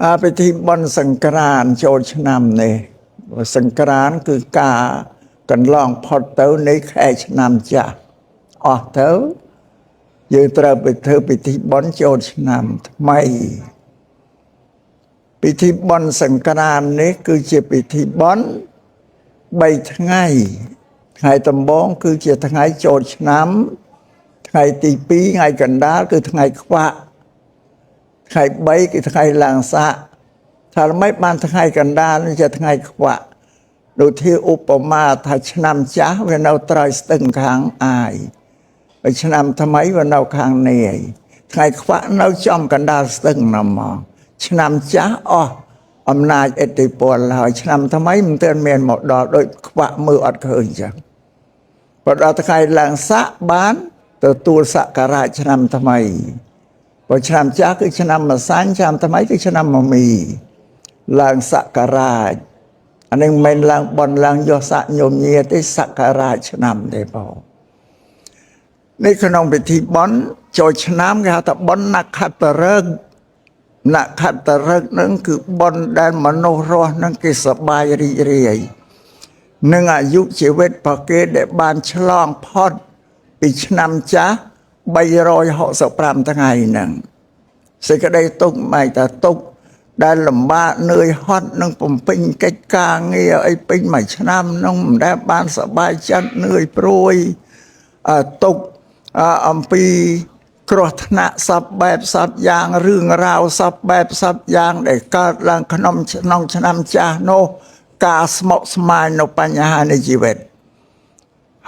អាពិធីបុណ្យសង្ក្រាន្តចូលឆ្នាំនេះសង្ក្រាន្តគឺការកន្លងផុតទៅនៃខែឆ្នាំចាស់អស់ទៅយើងត្រូវไปធ្វើពិធីបុណ្យចូលឆ្នាំថ្មីពិធីបុណ្យសង្ក្រាន្តនេះគឺជាពិធីបុណ្យ3ថ្ងៃថ្ងៃដំបូងគឺជាថ្ងៃចូលឆ្នាំថ្ងៃទី2ថ្ងៃកណ្ដាលគឺថ្ងៃខ្វាក់ថ្ងៃ3គឺថ្ងៃឡើងស័កថាល្មិចបានថ្ងៃកណ្ដាលនេះជាថ្ងៃខ្វាក់ដូចជាឧបមាថាឆ្នាំចាស់វានៅត្រើយស្ទឹងខាងអាយហើយឆ្នាំថ្មីវានៅខាងនាយថ្ងៃខ្វាក់នៅចំកណ្ដាលស្ទឹងណាមកឆ្នាំចាស់អស់អំណាចឥទ្ធិពលហើយឆ្នាំថ្មីមិនទាន់មានមកដល់ដូចខ្វាក់មើលអត់ឃើញចឹងបើដល់ថ្ងៃឡើងស័កបានទទួលសក្ការៈឆ្នាំថ្មីបើឆ្នាំចាស់គឺឆ្នាំម្សាញ់ឆ្នាំថ្មីគឺឆ្នាំមមីឡើងសក្ការៈអានេះមិនមែនឡើងបនឡើងយកស័កញោមញាទេសក្ការៈឆ្នាំទេបងនេះក្នុងពិធីបន់ចូលឆ្នាំគេហៅថាបន់នក្ខត្តឫក្សនក្ខត្តឫក្សនឹងគឺបន់ដែលមនុស្សរស់នឹងគេសប្បាយរីករាយនឹងអាយុជីវិតរបស់គេដែលបានឆ្លងផុតពីឆ្នាំចាស់365ថ្ងៃហ្នឹងសេចក្តីទុក្ខមិនតែទុក្ខដែលលំបាកនឿយហត់នឹងបំពេញកិច្ចការងារអីពេញមួយឆ្នាំនឹងមិនដែលបានសប្បាយចិត្តនឿយព្រួយទុក្ខអំពីគ្រោះថ្នាក់សពបែបសពយ៉ាងរឿងរ៉ាវសពបែបសពយ៉ាងដែលកើតឡើងក្នុងឆ្នាំចាស់នោះការស្មុគស្មាញនៅបញ្ហានៃជីវិត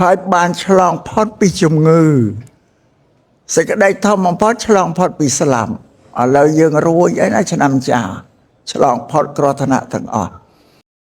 ហើយបានឆ្លងផុតពីជំងឺសេចក្តីធំបំផុតឆ្លងផុតពីស្លាប់ឥឡូវយើងរួចអីណាឆ្នាំចាស់ឆ្លងផុតគ្រោះថ្នាក់ទាំងអស់